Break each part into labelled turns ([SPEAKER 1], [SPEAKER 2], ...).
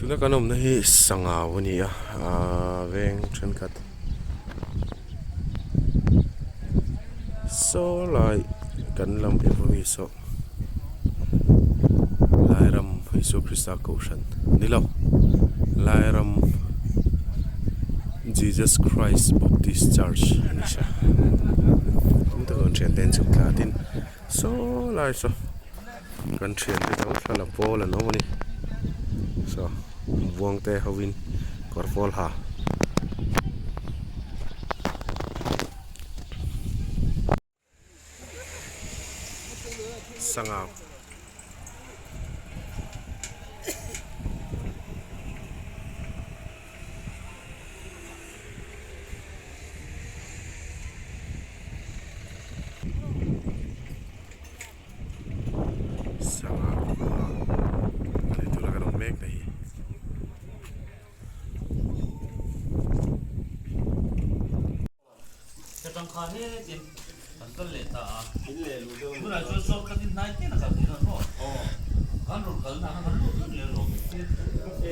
[SPEAKER 1] Tuna kan awmna hi sangau a ni a ahh veng thenkhat saw lai kan lam em ami saw Lairam Isua Krista kohhran ni lo Lairam Jesus Christ Baptist Church a ni sa tum taka kan thiante an chhuk thla a tin saw lai saw. Kan thiante chu thla la pawl an awm a ni saw buang te ho in kawr pawl ha. Sangau. Sangha khua ani tuna kan awm mek te hi.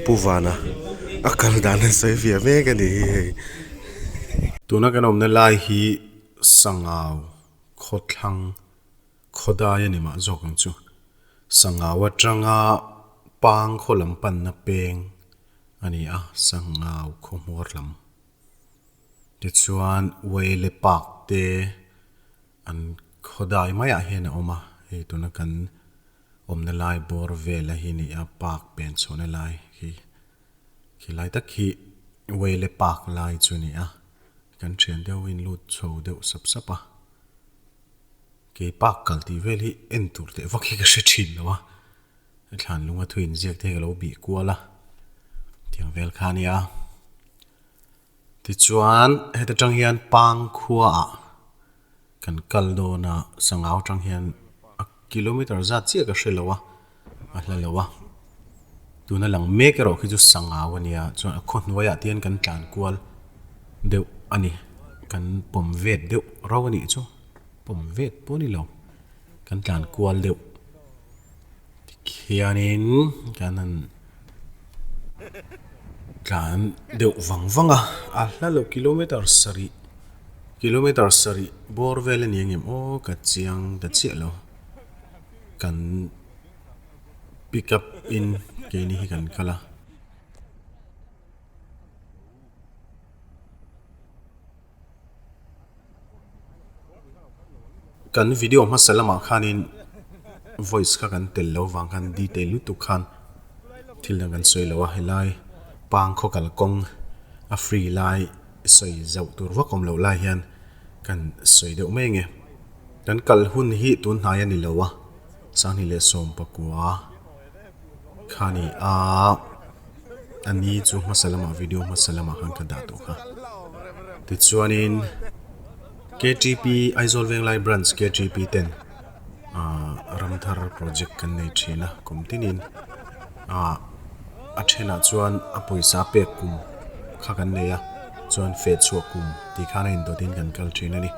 [SPEAKER 1] Pu Vana a kal dan a sawi fiah mek a ni hi hei.
[SPEAKER 2] Tuna kan awmna lai hi Sangau khawthlang Khawdai a ni mah zawk ang chu. Sangau atanga pang khaw lam panna peng a ni a, Sangau khaw hmawr lam. Tichuan Wele Park te an khawdai maiah hian a awm a, hei tuna kan awmna lai bawr vel a hi ni a, park pen chhuahna lai khi khi lai tak hi Wele Park lai chu a ni a, kan thian deuhin lut chho deuh sap sap a. Kei park kal tih vel hi en tur teh vak hi ka hre thin lo a, thlan lunga thu inziak te hi ka lo bih kual a, tiang vel kha a nia. Tichuan heta tang hian pang khuaah kan kal dawn a, sangau tang hian a kilometer zat chiah ka hre lo a, a hla lo a. Tuna lang mek erawh khi chu sangau a nia, chuan a khaw hnuaiah te hian kan tlan kual deuh a ni, kan pawm vet deuh rauh a nih chu. Pawm vet pawh ni lo, kan tlan kual deuh tikhianin kan han tlan deuh vang vang a, a hla lo kilometer sarih kilometer sarih bawr vel a ni ang em aw ka chiang ta chiah lo kan pick up in keini hi kan kal a. Kan video hmasa lamah khanin voice kha kan tel lo vang khan detail lutuk khan thil dang kan sawi lo a, helai pang khaw kalkawng a free lai sawi zauh tur vak awm loh lai hian kan sawi deuh mai ange. Kan kal hun hi tun hnai a ni lo a, Sanghnih leh Sawmpakua kha ni a, a ni chu hmasa lamah video hmasa lamah khan ka dah tawh kha. Tichuanin K_T_P Aizawl Venglai Branch K_T_P ten ah Ramthar project kan nei thin a kum tinin ah a thenah chuan a pawisa pek kum kha kan nei a chuan feh chhuah kum tih khan a indawtin kan kal thin a ni.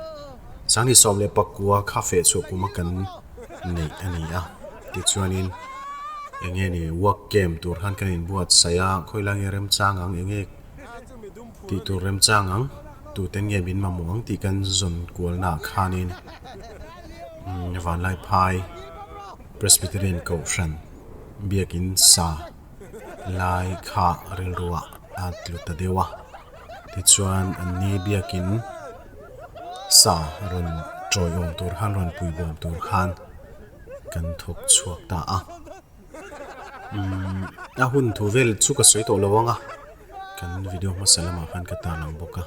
[SPEAKER 2] Sanghnih 14 kha feh chhuah kuma kan neih a ni a tichuanin eng nge ni work camp tur khan kan inbuatsaih a khawilai nge remchang ang eng nge tih tur remchang ang tute nge min mamawh ang tih kan zawn kualnaah khanin umm Vanlaiphai Presbyterian Kohhran biakin sa lai kha rilruah a tlu ta deuh a tichuan an ni biakin sa rawn tawiawm tur khan rawn puibawm tur khan kan thawk chhuak ta a umm a hun thu vel chu ka sawi tawh lo ang a kan video hmasa lamah khan ka tarlang bawk a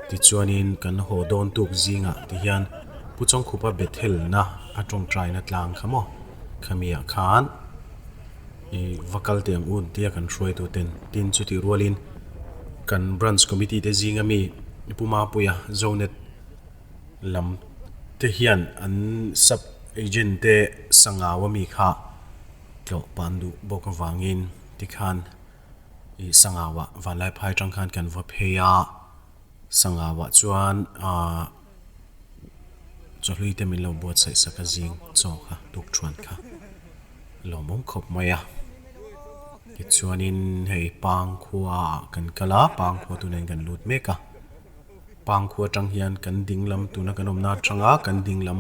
[SPEAKER 2] tichuanin kan haw dawn tuk zingah ti hian Pu Chawngkhupa Bethel na a tawngtaina tlang kha maw khamiah khan ih va kal teh ang un tia kan hruaitu ten tin chutih rualin kan branch committee te zinga mi Pu Mapuia Zonet lam te hian an sub agent te sangau ami kha tlawh pan duh bawk avangin tikhan ih sangauah Vanlaiphai atang khan kan va phei a sangauah chuan ahh chawhlui te min lo buatsaih sak a zing chaw kha tuk thuan kha lawmawm khawp mai a. Tichuanin hei Pangkhua ah kan kal a, Pangkhua tunah hian kan lut mek a. Pangkhua atang hian kan ding lam tuna kan awmna atanga kan ding lam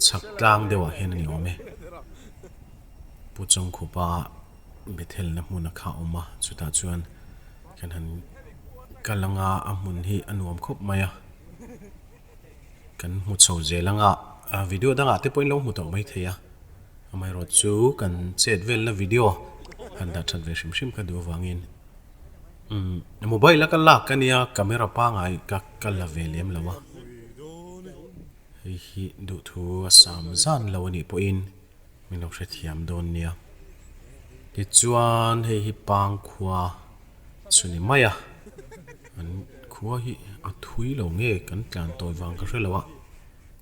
[SPEAKER 2] chhak tlang deuhah hian a ni awm e. Pu Chawngkhupa Bethelna hmun a kha awm a, chutah chuan kan han kal anga a hmun hi a nuam khawp mai a. Kan hmu chho zel anga video dangah te pawhin lo hmu tawh mai thei a, amaherawh chu kan chet velna video han dah that ve hrim hrim ka duh avangin umm mobile a ka lak a nia camera pangai ka ka la ve lem lo a, hei hi duhthu a sam zan lo a nih pawhin min lo hrethiam dawn nia. Tichuan hei hi Pangkhua chu ni mai a, an khua hi a thui lo nge kan tlan tawi vang ka hre lo a,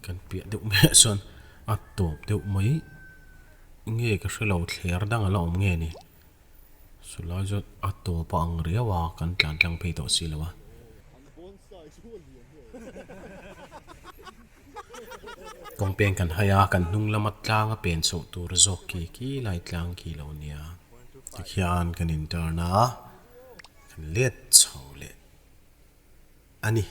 [SPEAKER 2] kan piah deuh mai ah chuan a tawp deuh mai nge ka hre lo thler dang a la awm nge ni. Chulai chuan a tawp a ang riau a, kan tlan tlang phei tawh si lo a. Kawng peng kan hai a, kan hnung lama tlang a pen chhoh tur zawk khi khi lai tlang khi lo nia. Tikhian kan in turn a, kan let chho leh a ni.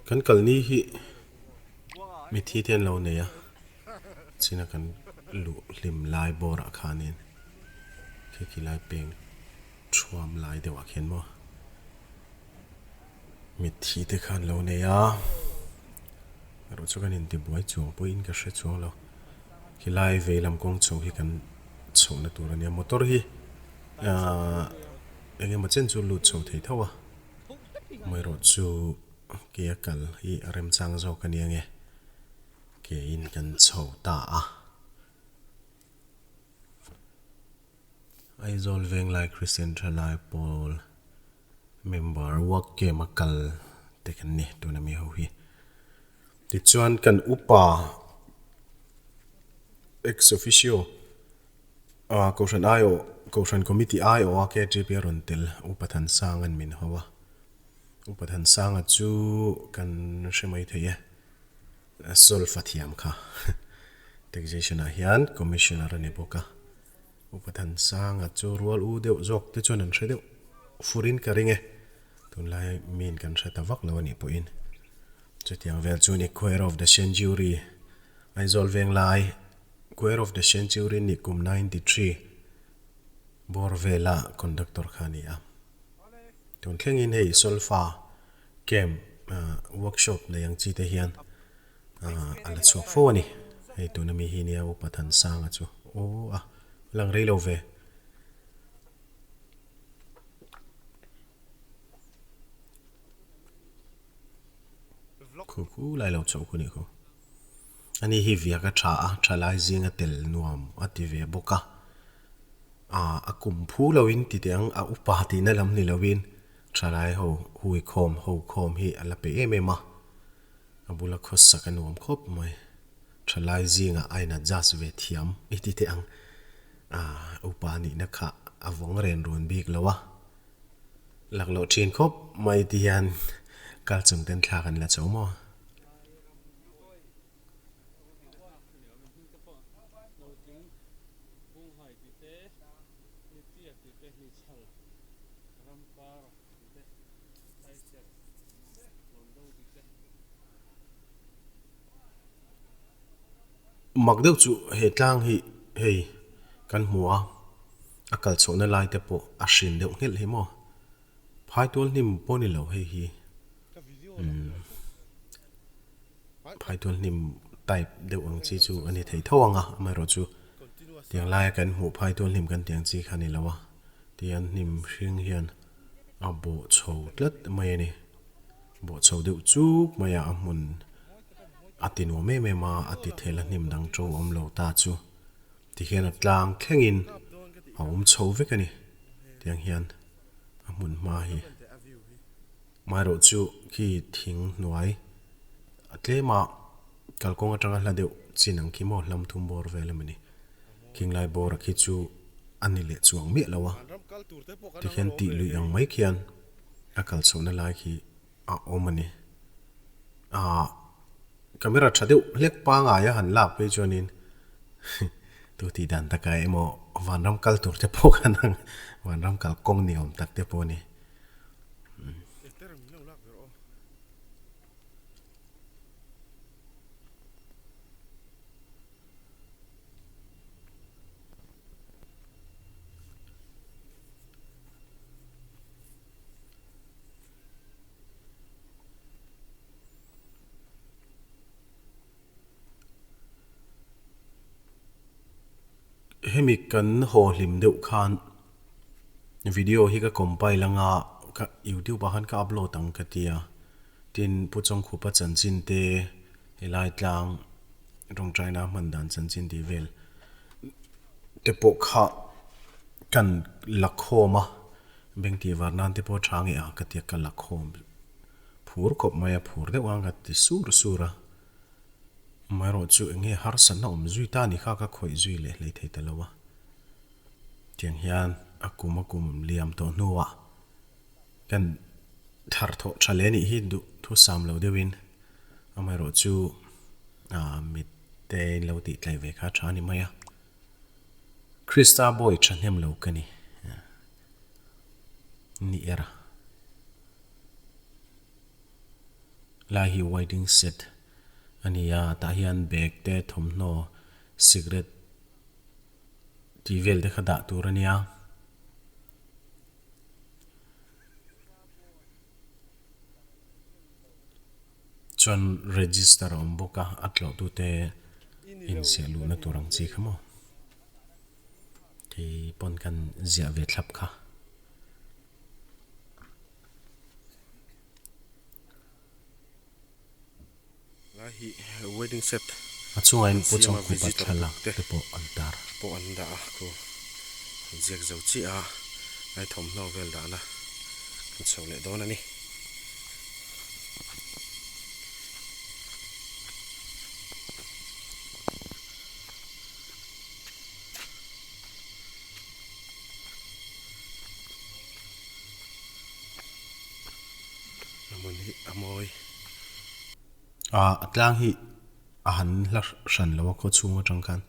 [SPEAKER 2] Kan kalni hi mithi te an lo nei a. China kan luh hlim lai bawr ah khanin khi khi lai peng thuam lai deuh ah khian maw mitthi te khan lo nei a erawh chu kan intibuai chuang pawhin ka hre chuang lo khilai vei lam kawng chho hi kan chhohna tur a nia motor hi ahh eng emaw chen chu lut chho thei tho a amaherawh chu ke a kal hi a remchang zawk a nia nge. Keiin kan chho ta a. Aizawl Venglai Christian Thalai Pawl member work camp a kal te kan ni tuna mi ho hi. Tichuan kan upa ex officio ah Kohhran aiawh Kohhran Committee aiawh a KTP a rawn tel Upa Thansang an min ho a. Upa Thansanga chu kan hre mai thei e. Solfa thiam kha taxation ah hian commissioner a ni bawk a, Upa Thansanga chu rual u deuh zawk te chuan an hre deuh furin ka ring e, tunlai miin kan hre ta vak lo a nih pawhin chutiang vel chu ni Choir of the Century Aizawl Venglai Choir of the Century nih kum 93 bawr vela conductor kha a ni a, tun thlengin hei solfa Camp workshop nei ang chi te hian a la chhuak fo a ni. Hei tuna mi hi nia Upa Thansanga chu aw a lang rei lo ve. Khu khu lai lo chho khu ni khu. Ani hi viak a tha a, tha lai zinga tel nuam a ti ve bawk a. A kum phu loin ti teh ang a upa tihna lam ni loin Thalai ho hui khawm ho khawm hi a la pe em em a, a bula khawsak a nuam khawp mai. Thalai zingah a in adjust ve thiam i ti teh ang. Aaa upa nihna kha a vawng ren run bik lo a, laklawh thin khawp mai ti hian kal chung ten thla kan la chho maw? Mak deuh chu he tlang hi hei kan hmu a, a kal chhohna lai te pawh a hrin deuh nghelh hi maw? Phaitual hnim pawh ni lo hei hi umm. Phaitual hnim type deuh ang chi chu a ni thei tho ang a, amaherawhchu tiang laia kan hmuh phaitual hnim kan tih ang chi kha a ni lo a, tihian hnim hring hian a bawh chho tlat mai a ni. Bawh chho deuh chuk mai a, a hmun a ti nuam em em a, a ti thel a hnim dang to awm lo ta chu tihian a tlang thlengin a awm chho vek a ni, tiang hian a hmun hma hi. Maherawh chu khi thing hnuai a tlem a, kalkawng atanga hla deuh chin ang khi maw hlam thum bawr vel emaw ni. Khinglai bawra khi chu a ni leh chuang miah lo a, tikhian tih luih ang mai khian a kal chhohna lai khi. a awm a ni. Aah camera tha deuh hlek pangai a han lak phei chuanin tu tih dan taka emaw vanram kal tur te pawh khan ang vanram kal kawng ni awm tak te pawh a ni. Hemi kan haw hlim deuh khan video hi ka compile anga ka youtube ah khan ka upload ang ka ti a tin Pu Chawngkhupa chanchin te helai tlang tawngtaina hman dan chanchin tih vel te pawh kha kan la khawm a. Beng tih var nan te pawh tha nge a ka tia ka la khawm phur khawp mai a, phur deuh ang ka ti sur sur a. Amaherawh chu eng nge harsatna awm zui ta ni kha ka khawih zui leh hlei thei ta lo a. Tiang hian a kum a kum liam tawh hnuah kan thar thawh tha leh nih hi duh thusam lo deuhin amaherawh chu mit te in lo tih tlai ve kha tha a ni mai a. Krista bawi thahnem lo ka ni. Ni er a. Lai hi wedding set a ni a, tah hian bag te thawmhnaw cigarette tih vel te kha dah tur a nia. Chuan register a awm bawk a, a tlawhtute inziah luhna tur ang chi kha maw? Kei pawn kan ziah ve thlap kha.
[SPEAKER 1] Lai hi wedding set
[SPEAKER 2] A chungah hian
[SPEAKER 1] an
[SPEAKER 2] Pu
[SPEAKER 1] siam a
[SPEAKER 2] Chawngkhupa
[SPEAKER 1] visitor
[SPEAKER 2] thlalak
[SPEAKER 1] te
[SPEAKER 2] te pawh an tar.
[SPEAKER 1] Pawh an dah a khu an ziak zo chiah a lai thawmhnaw vel dahna kan chho leh dawn a ni. A hmun hi a mawi.
[SPEAKER 2] Ah a tlang hi a han hla hran lo a khaw chhung atang khan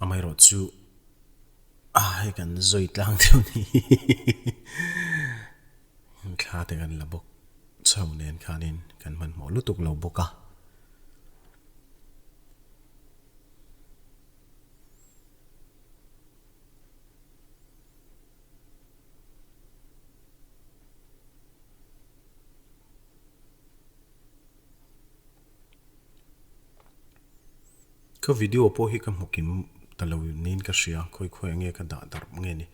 [SPEAKER 2] amaherawh chu ah hei kan zawi tlang deuh ni thla te kan la bawk chho nen khanin kan hmanhmawh lutuk lo bawk a. Ka video pawh hi ka hmu kim ta lo niin ka hria, khawi khawi enge ka dah darh nge ni.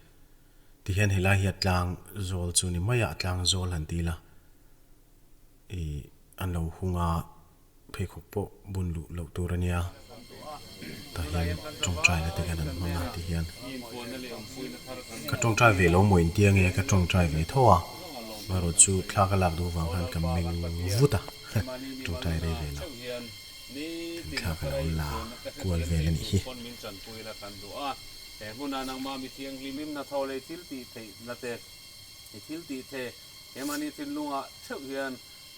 [SPEAKER 2] Tihian helai hi a tlang zawl chu ni mai a, a tlang zawl han ti ila ih an lo hung a. Pheikhawk pawh bun luh loh tur a nia, tah hian tawngtai na te khan an hmang a ti hian ka tawngtai ve lo maw intia nge ka tawngtai ve tho a, amaherawh chu thla ka lak duh vang khan ka meng vut a, tawngtai rei ve lo kan thla ka lo la kual vel a nih hi.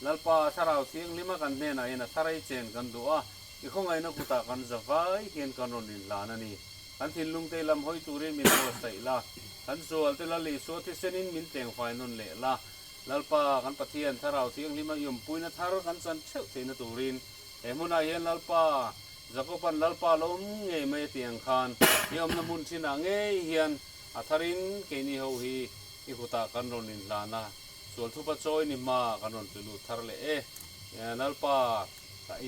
[SPEAKER 3] Lalpa Thlarau Thianghlima kan hnenah hian a tharai chen kan duh a, i khawngaihna kutah kan za vai hian kan rawn inhlan a ni. Kan thinlungte lam hawi turin min buatsaih la, kan sualte Lal Isua thisenin min tlengfai nawn leh la. Lalpa kan Pathian Thlarau Thianghlima i awmpuina thar kan chan theuh theihna turin he hmunah hian Lalpa Jakoban Lalpa lo awm ngei mai a tih ang khan i awmna hmun thinah ngei hian a tharin keini ho hi i kutah kan rawn inhlan a. Sual thupa chawi ni hma kan rawn tlu lut thar leh e. Lalpa,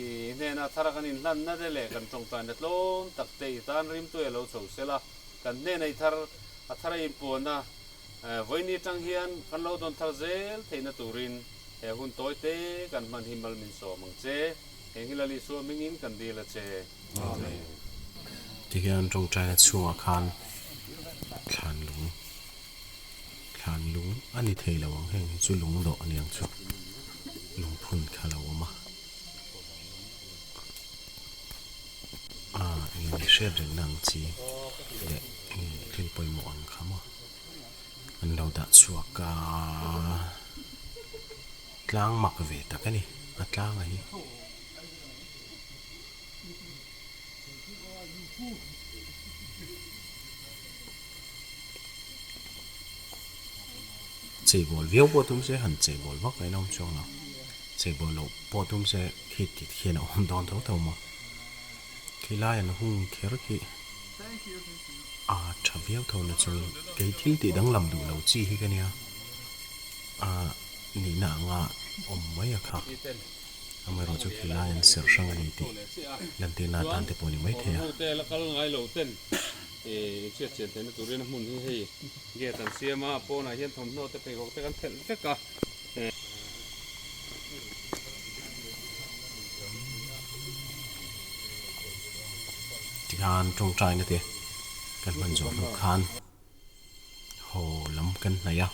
[SPEAKER 3] i hnena thara kan inhlanna te leh kan tawngtaina tlawm tak te i tan rimtu e lo chho sela, kan hnena i thar a thara inpuanna vawiin atang hian kan lo dawn thar zel theihna turin he hun tawi te kan hman hi mal min sawm ang che. Heng hi Lal Isua hmingin kan dil a che.
[SPEAKER 2] Amen. Tihian tawngtaina chhungah khan thlan lung. Thlan lung a ni thei lo ang, heng hi chu lung dawh a ni ang chu, lungphun kha lo awm a, ah eng nge hriat reng na ang chi leh eng nge thil pawimawh ang kha maw an lo dah chhuak a. Tlang mak ve tak a ni, a tlanga hi. Cheibawl viau pawh tum se han cheibawl vak ngaihna awm chuang lo, cheibawl loh pawh tum se khi tit khian a awm dawn tho tho maw. Khi lai an hung kher khi a tha viau tho na chungin kei thil tih danglam duh lo chi hi ka nia a nihna anga awm mai a kha. Amaherawh chu khi lai an serh hrang a ni tih lantirna atan te pawh a ni maithei a.
[SPEAKER 3] Hotel a kal ngai lo ten inhriat chian theihna turin a hmun hi hei gate an siam a, pawnah hian thawmhnaw te pheikhawk te kan thelh vek a.
[SPEAKER 2] Tikhan tawngtaina te kan hman zawh hnu khan haw lam kan hnaih a,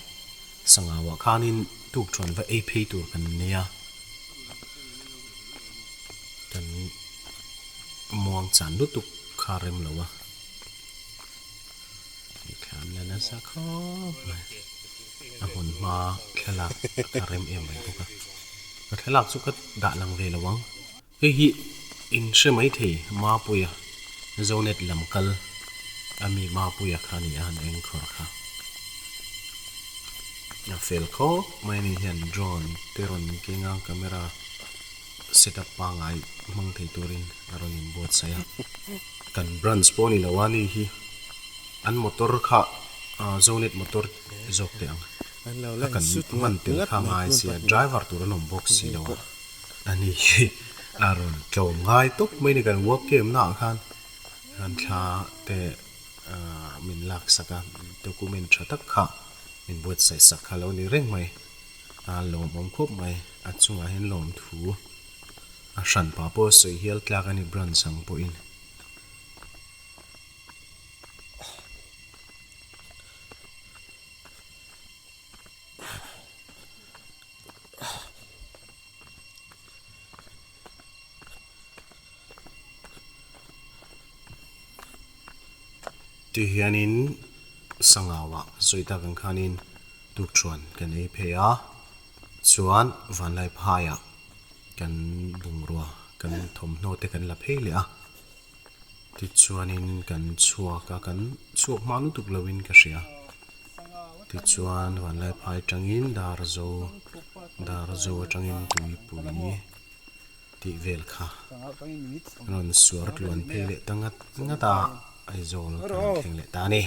[SPEAKER 2] sangauah khanin tukṭhuan va ei phei tur kan nei a, kan muang chan lutuk kha rem lo a, thlan la nasa khawp mai. A hmun hma thlalak a rem em mai bawk a, ka thlalak chu ka dah lang ve lo ang. Hei hi in hre mai thei Mapuia Zonet lam kal a mi Mapuia kha a ni a han anchor kha. A fel khawp mai a ni hian drone te rawn keng a camera set up pangngai hmang thei turin a rawn inbuatsaih a. Kan branch pawh a ni lo a ni hi. An motor kha Zonet motor zawk teh ang a kan hman tel kha ngai sia driver tur an awm bawk si lo a ani hi a rawn tlawm ngai tawp mai a ni kan work camp naah khan kan thla te min lak sak a document tha tak kha min buatsaih sak kha lo ni reng mai a lawmawm khawp mai a chungah hian lawmthu a hranpa pawh a sawi hial tlak a ni branch ang pawhin. Ti hianin sangauah sawi tak ang khanin tukṭhuan kan ei phei a, chuan vanlaiphaiah kan bungrua kan thawmhnaw te kan la phei leh a. Tichuanin kan chhuak a, kan chhuak hma lutuk loin ka hria. Tichuan Vanlaiphai atangin Darzo, Darzo atangin Tuipui tih vel kha an rawn suar tluan phei leh ta ngat ngat a, Aizawl kan thleng leh ta a ni.